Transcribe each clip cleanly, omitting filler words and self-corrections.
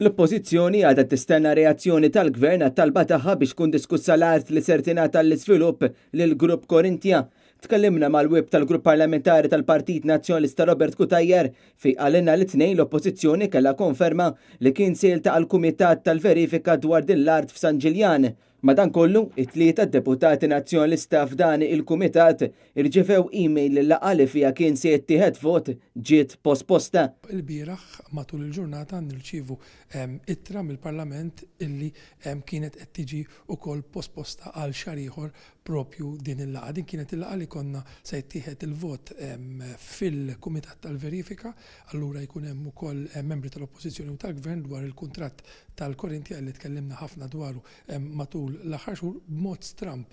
L-Oppożizzjoni għadha tistenna reazzjoni tal-Gvern għat-talba tagħha biex tkun diskussa l-art li ser tingħata l-iżvilupp lill-Grupp Corinthia. Tkellimna mal-Whip tal-Grupp Parlamentari tal-Partit Nazzjonalista Robert Cutajar fejn qalilna li t-Tnejn l-Oppożizzjoni kellha konferma li kien se jiltaqa' l-Kumitat tal-Verifika dwar din l-art f'San Ġiljan. Madankollu, it-tlieta deputati Nazzjonalista f'dan il-kumitat irċevew email li l-laqgħa li fiha kien se jittieħed vot ġiet posposta. Ilbieraħ matul il-ġurnata nirċievu ittra mill-Parlament illi kienet qed tiġi wkoll posposta għal xahar ieħor propju din il-laqgħa. Din kienet il-laqgħa li konna se jittieħed il-vot fil-Kumitat tal-Verifika, allura jkun hemm ukoll membri tal-Oppożizzjoni u tal-Gvern dwar il-kuntratt tal-Korinthia illi tkellimna ħafna dwaru matul l-aħħar xhur b'mod stramb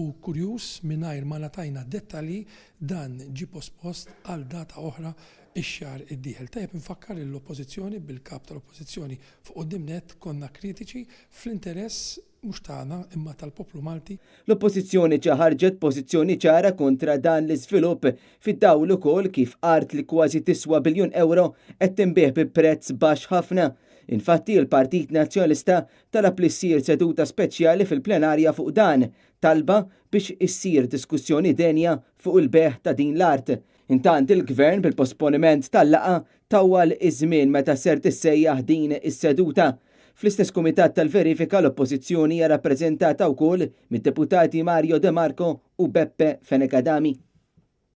u kurjuż mingħajr ma ngħatajna dettalji dan ġie pospost għal data oħra x-xahar id-dieħel. Tajjeb infakkar li l-Oppożizzjoni bil-Kap tal-Oppożizzjoni fuq quddiem nett konna kritiċi fl-interess mhux tagħna imma tal-poplu Malti. L-Oppożizzjoni ġa ħarġet pożizzjoni ċara kontra dan l-iżvilupp fid-dawl ukoll kif art li kważi tiswa biljun ewro qed tinbiegħ bi prezz baxx ħafna. Infatti, il-Partit Nazzjonalista talab li ssir seduta speċjali fil-plenarja fuq dan, talba biex issir diskussjoni denja fuq il-bejgħ ta' din l-art. Intant il-Gvern bil-posponiment tal-laqgħa tawwal iż-żmien meta ser tissejjaħ din is-seduta. Fl-istess Kumitat tal-Verifika l-Oppożizzjoni hija rappreżentata wkoll mid-Deputati Mario De Marco u Beppe Fenech Adami.